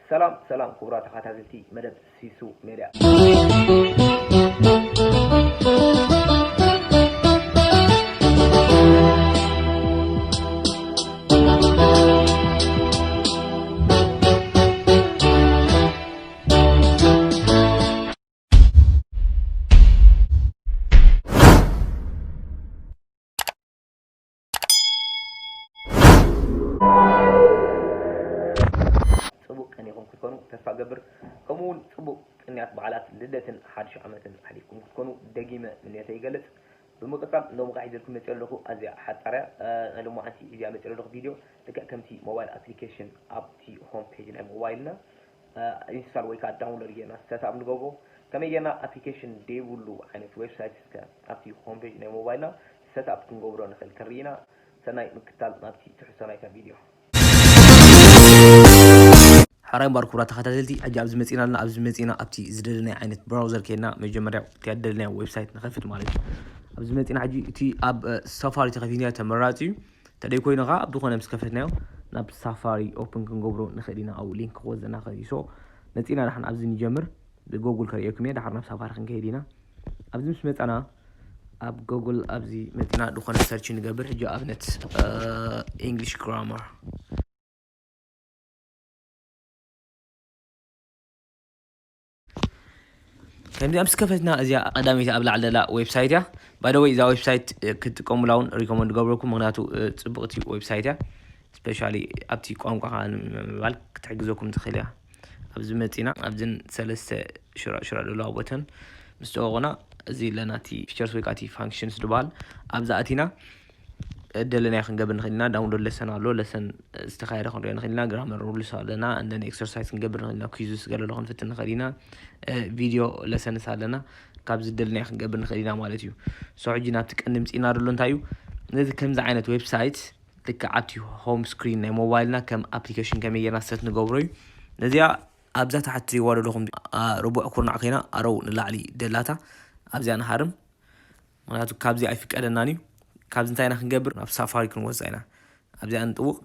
ሰላም ሰላም ክቡራት ተኸታተልቲ መደብ ሲሱ ሜድያ። ጽቡቕ ቀኒኹም ክትኮኑ ተስፋ እገብር። ከምኡ እውን ጽቡቕ ቅንያት በዓላት ልደትን ሓድሽ ዓመትን ኣሕሊፍኩም ክትኮኑ ደጊመ ምንዮተይ ይገልጽ። ብምቕጻል ሎሚ ሒዘልኩም መጺአ ኣለኹ ኣዝያ ሓጻርያ ናይ ሎማዓንቲ እዚኣ መጺአ ኣለኹ ቪድዮ። ልክዕ ከምቲ ሞባይል ኣፕሊኬሽን ኣብቲ ሆም ፔጅ ናይ ሞባይልና ኢንስታል ወይ ከዓ ዳውንሎድ ጌርና ሰትኣፕ ንገብሮ፣ ከመይ ጌርና ኣፕሊኬሽን ዘይብሉ ዓይነት ዌብሳይት እስከ ኣብቲ ሆም ፔጅ ናይ ሞባይልና ሰትኣፕ ክንገብሮ ንኽእል ከርኢና። ሰናይ ምክታል ናብቲ ትሕዝቶ ናይታ ቪድዮ። ሓራይ ባር ክቡራት ተኸታተልቲ፣ ሕጂ ኣብዚ መጺና ኣለና። ኣብዚ መጺና ኣብቲ ዝደለናዮ ዓይነት ብራውዘር ከይድና መጀመርያ እቲ ኣደለናዮ ዌብሳይት ንኸፍት ማለት እዩ። ኣብዚ መጺና ሕጂ እቲ ኣብ ሳፋሪ ተኸፊትና ተመራጺ እዩ። ተደይ ኮይኑ ኸዓ ኣብ ዝኾነ ምስ ከፈትናዮ ናብ ሳፋሪ ኦፕን ክንገብሮ ንኽእል ኢና። ኣብኡ ሊንክ ክወዘና ኸዚ ሶ መጺና ዳሕን ኣብዚ ንጀምር። ብጎጉል ከርእየኩም እየ። ዳሕር ናብ ሳፋሪ ክንከይድ ኢና። ኣብዚ ምስ መጻና ኣብ ጎጉል ኣብዚ መጺና ዝኾነ ሰርች ንገብር። ሕጂ ኣብነት ኢንግሊሽ ግራመር ከምዚኣ ምስ ከፈትና እዚኣ ቀዳመይቲ ኣብ ላዕሊ ዘላ ዌብሳይት እያ። ባይደወይ እዛ ዌብሳይት ክትጥቀሙላ እውን ሪኮመንድ ገብረኩም፣ ምክንያቱ ጽብቕቲ ዌብሳይት እያ። ስፔሻሊ ኣብቲ ቋንቋ ንምባል ክትሕግዘኩም ትኽእል እያ። ኣብዚ መፂና ኣብዝን ሰለስተ ሽራ ሽራ ዘለዋ ቦተን ምስ ጠወቑና እዚ ለናቲ ፊቸርስ ወይ ከዓ ፋንክሽንስ ዝበሃል ኣብዛ ኣቲና እደለናዮ ክንገብር ንኽእል ኢና። ዳውንሎድ ለሰን ኣሎ፣ ለሰን ዝተኻየደ ክንሪኦ ንኽእል ኢና። ግራመር ሩልስ ኣለና፣ እንደን ኤክሰርሳይዝ ክንገብር ንኽእል ኢና። ኩይዝስ ገለሎ ክንፍትን ንኽእል ኢና። ቪድዮ ለሰንስ ኣለና፣ ካብ ዝደለናዮ ክንገብር ንኽእል ኢና ማለት እዩ። ሶ ሕጂ ናብቲ ቀንዲ ምፅእና ደሎ እንታይ እዩ? ነዚ ከምዚ ዓይነት ዌብሳይት ልክዕ ኣብቲ ሆም ስክሪን ናይ ሞባይልና ከም ኣፕሊኬሽን ከመይ ጌርና ሰት ንገብሮ እዩ። ነዚኣ ኣብዛ ታሕቲ ትሪእዋ ደለኹም ርቡዕ ኩርናዕ ኮይና ኣረው ንላዕሊ ደላታ ኣብዚኣ ንሃርም። ምክንያቱ ካብዚ ኣይፍቀደናን እዩ። ካብዚ እንታይ ኢና ክንገብር? ናብ ሳፋሪ ክንወፅእ ኢና። ኣብዚኣ ንጥውቕ።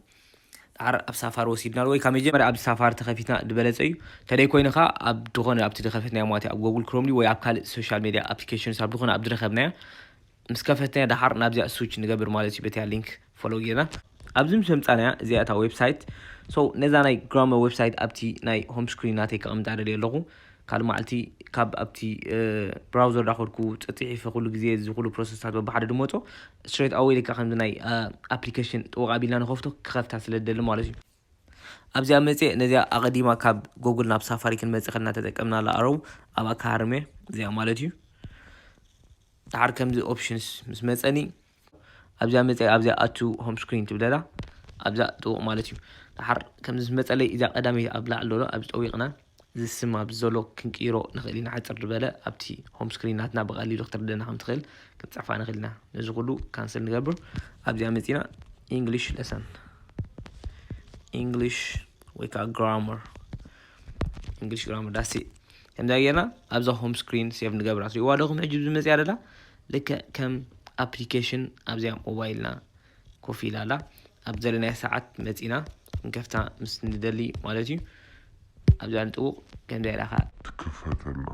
ዳሓር ኣብ ሳፋሪ ወሲድና ወይ ካብ መጀመርያ ኣብ ሳፋሪ ተኸፊትና ዝበለፀ እዩ። ተደይ ኮይኑ ከዓ ኣብ ዝኾነ ኣብቲ ዝኸፈትናዮ ማለት ኣብ ጎጉል ክሮም ወይ ኣብ ካልእ ሶሻል ሜድያ ኣፕሊኬሽንስ ኣብ ዝኾነ ኣብ ዝረኸብናዮ ምስ ከፈትናዮ ዳሓር ናብዚኣ ስዊች ንገብር ማለት እዩ። በቲያ ሊንክ ፎሎ ጌርና ኣብዚ ምስ ኣምጻናያ እዚኣ እታ ዌብሳይት። ሶ ነዛ ናይ ግራመር ዌብሳይት ኣብቲ ናይ ሆም ስክሪን ናተይ ከቐምጣ ደልየ ኣለኹ። ካልእ መዓልቲ ካብ ኣብቲ ብራውዘር ዳኸድኩ ጸጺሒፈ ኩሉ ግዜ እዚ ኩሉ ፕሮሰስታት በብሓደ ድመጾ ስትሬት ኣወይ ልካ ከምዚ ናይ ኣፕሊኬሽን ጥውቕ ኣቢልና ንኸፍቶ ክኸፍታ ስለ ዝደሊ ማለት እዩ። ኣብዚኣ መጽየ ነዚኣ ኣቐዲማ ካብ ጎግል ናብ ሳፋሪ ክንመጽእ ከልና ተጠቀምናላ ኣረው ኣብኣ ክሃርም እየ እዚኣ ማለት እዩ። ደሓር ከምዚ ኦፕሽንስ ምስ መጸኒ ኣብዚኣ መጽየ ኣብዚኣ ኣቱ ሆም ስክሪን ትብለላ ኣብዛ ጥውቕ ማለት እዩ። ደሓር ከምዚ ምስ መጸለይ እዛ ቀዳመይቲ ኣብ ላዕሊ ዘሎ ኣብዚ ጠዊቕና እዚ ስም ኣብዚ ዘሎ ክንቅይሮ ንኽእል ኢና። ሓጽር ዝበለ ኣብቲ ሆም ስክሪን ናትና ብቐሊሉ ክትርደና ከም ትኽእል ክንጽሕፋ ንኽእል ኢና። ነዚ ኩሉ ካንስል ንገብር። ኣብዚኣ መጺና ኢንግሊሽ ለሰን ኢንግሊሽ ወይ ከዓ ግራመር ኢንግሊሽ ግራመር ዳሲ ከምዛ ጌርና ኣብዛ ሆም ስክሪን ሴቭ ንገብራ። ትሪእዋ ዶ ከም ሕጂ ዝመፅያ ደላ ልክዕ ከም ኣፕሊኬሽን ኣብዚኣ ሞባይልና ኮፍ ኢላ ኣላ። ኣብ ዘለናዮ ሰዓት መፂና ክንከፍታ ምስ ንደሊ ማለት እዩ። ኣብዛ ንጥውቕ ከምዚኣ ኢላኻ ትክፈተላ።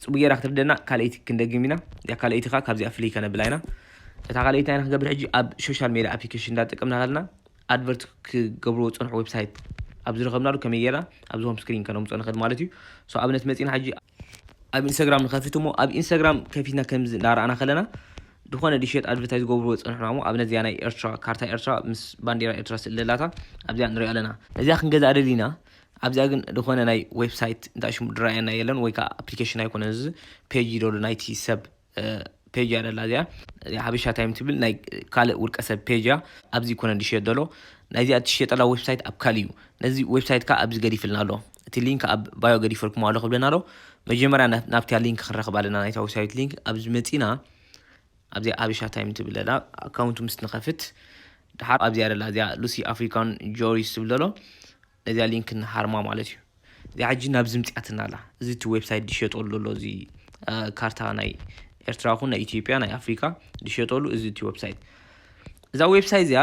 ፅቡቅ ጌራ ክትርደና ካልኣይቲ ክንደግም ኢና። እዚኣ ካልኣይቲ ከዓ ካብዚኣ ፍልይ ከነብላ ኢና። እታ ካልኣይቲ ኣይና ክንገብር ሕጂ ኣብ ሶሻል ሜድያ ኣፕሊኬሽን እንዳጠቀምና ከለና ኣድቨርት ክገብርዎ ዝፀንሑ ዌብሳይት ኣብ ዝረኸብናሉ ከመይ ጌርና ኣብዚ ሆም ስክሪን ከነምፅኦ ንኽእል ማለት እዩ። ሶ ኣብነት መፂና ሕጂ ኣብ ኢንስታግራም ንኸፍት እሞ ኣብ ኢንስታግራም ከፊትና ከምዚ እንዳረኣና ከለና ዝኾነ ድሸት ኣድቨርታይዝ ዝገብርዎ ዝፀንሑና እሞ ኣብነት እዚኣ ናይ ኤርትራ ካርታ ኤርትራ ምስ ባንዴራ ኤርትራ ስእሊ ዘላታ ኣብዚኣ ንሪኦ ኣለና። ነዚኣ ክንገዝኣ ደሊና ኣብዚኣ ግን ዝኾነ ናይ ዌብሳይት እንታይ ሽሙ ድረኣየና የለን ወይ ከዓ ኣፕሊኬሽን ኣይኮነን እዚ ፔጅ ዶሉ ናይቲ ሰብ ፔጅ እያ ደላ እዚኣ እዚኣ ሓበሻ ታይም ትብል ናይ ካልእ ውልቀ ሰብ ፔጅ እያ። ኣብዚ ይኮነ ዝሽየጥ ዘሎ ናይዚኣ ትሽየጠላ ዌብሳይት ኣብ ካልእ እዩ። ነዚ ዌብሳይት ከዓ ኣብዚ ገዲፍልና ኣሎ። እቲ ሊንክ ኣብ ባዮ ገዲፈልኩም ኣሎ ክብለና ኣሎ። መጀመርያ ናብ- ናብቲያ ሊንክ ክንረክብ ኣለና ናይታ ዌብሳይት ሊንክ ኣብዚ መፂና ኣብዚኣ ሓበሻ ታይም ትብል ኣላ ኣካውንት ምስ ንኸፍት ድሓር ኣብዚኣ ደላ እዚኣ ሉሲ ኣፍሪካን ጆሪስ ትብል ዘሎ ነዚኣ ሊንክ ንሃርማ ማለት እዩ። እዚኣ ሕጂ ናብዚ ምፅኣትና ኣላ። እዚ እቲ ዌብሳይት ዝሸጠሉ ዘሎ እዚ ካርታ ናይ ኤርትራ ኹን ናይ ኢትዮጵያ ናይ ኣፍሪካ ዝሸጠሉ እዚ እቲ ዌብሳይት እዛ ዌብሳይት እዚኣ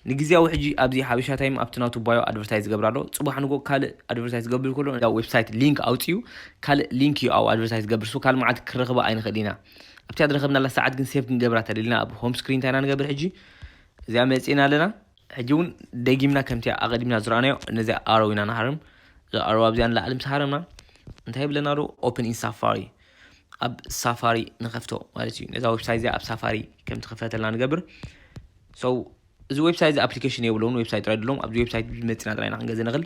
ንግዜያዊ ሕጂ ኣብዚ ሓበሻ ታይም ኣብቲ ናቱ ባዮ ኣድቨርታይዝ ዝገብር ኣሎ። ጽባሕ ንጎ ካልእ ኣድቨርታይዝ ዝገብር ከሎ ናብ ዌብሳይት ሊንክ ኣውጽኡ፣ ካልእ ሊንክ እዩ ኣብኡ ኣድቨርታይዝ ዝገብር። ሶ ካልእ መዓልቲ ክረኽባ ኣይንኽእል ኢና። ኣብቲ ዝረኸብናላ ሰዓት ግን ሴቭ ክንገብራ ተደሊና ኣብ ሆም ስክሪን እንታይ ኢና ንገብር ሕጂ? እዚኣ መጺእና ኣለና። ሕጂ እውን ደጊምና ከምቲ ኣቐዲምና ዝረኣናዮ ነዚ ኣሮ ኢና ንሃርም። እዛ ኣሮ ኣብዚኣ ንላዕሊ ምስ ሃረምና እንታይ ይብለና ዶ? ኦፕን ኢን ሳፋሪ። ኣብ ሳፋሪ ንኸፍቶ ማለት እዩ። ነዛ ዌብሳይት እዚኣ ኣብ ሳፋሪ ከም ትኽፈተልና ንገብር። So እዚ ዌብሳይት እዚ ኣፕሊኬሽን የብለውን፣ ዌብሳይት ጥራይ ድሎም። ኣብዚ ዌብሳይት መፂና ጥራይና ክንገዝእ ንኽእል።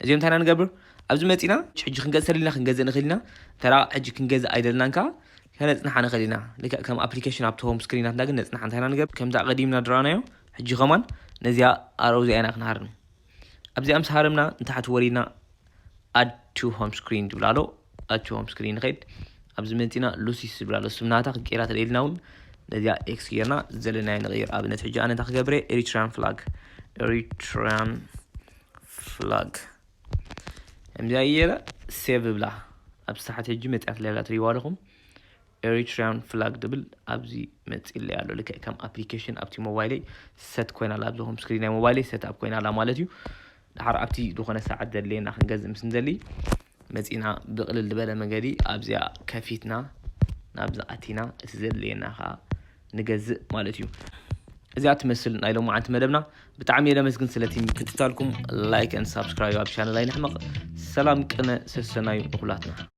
እዚኦም እንታይ ኢና ንገብር? ኣብዚ መፂና ሕጂ ክንገዝእ ተደሊና ክንገዝእ ንኽእል ኢና። ተራ ሕጂ ክንገዝእ ኣይደልናን ከዓ ከነፅንሓ ንኽእል ኢና። ልክዕ ከም ኣፕሊኬሽን ኣብቲ ሆም ስክሪናትና ግን ነፅንሓ። እንታይ ኢና ንገብር? ከምዛ ቀዲምና ድረኣናዮ ሕጂ ከማን ነዚኣ ኣሮ እዚኣ ኢና ክንሃርም። ኣብዚኣ ምስ ሃረምና ንታሕቲ ወሪድና ኣድ ቱ ሆም ስክሪን ዝብል ኣሎ። ኣድ ቱ ሆም ስክሪን ንኸይድ። ኣብዚ መፂና ሉሲስ ዝብል ኣሎ። ስምናታ ክንቀይራ ተደሊልና እውን ነዚኣ ኤክስ ጌርና ዘለናዮ ንቕይር። ኣብነት ሕጂ ኣነ እንታይ ክገብረ? ኤሪትራን ፍላግ፣ ኤሪትራን ፍላግ ከምዚኣ እየለ ሴቭ ብላ። ኣብ ሳሕት ሕጂ መፅያት ሌላ ትሪዋ ኣለኹም። ኤሪትራን ፍላግ ድብል ኣብዚ መፅለይ ኣሎ። ልክዕ ከም ኣፕሊኬሽን ኣብቲ ሞባይለይ ሰት ኮይና ኣላ። ኣብዚ ሆም ስክሪን ናይ ሞባይለይ ሰት ኣፕ ኮይና ኣላ ማለት እዩ። ድሓር ኣብቲ ዝኾነ ሰዓት ዘድልየና ክንገዝእ ምስ እንደሊ መፂና ብቕልል ዝበለ መንገዲ ኣብዚኣ ከፊትና ናብዚ ኣቲና እቲ ዘድልየና ከዓ ንገዝእ ማለት እዩ። እዚኣ ትመስል ናይ ሎማዓንቲ መደብና። ብጣዕሚ እየ ለመስግን ስለቲ ምክትታልኩም። ላይክ ን ሳብስክራይብ ኣብ ቻነል ኣይንሕመቕ። ሰላም ቅነ ሰሰናዩ ንኩላትና።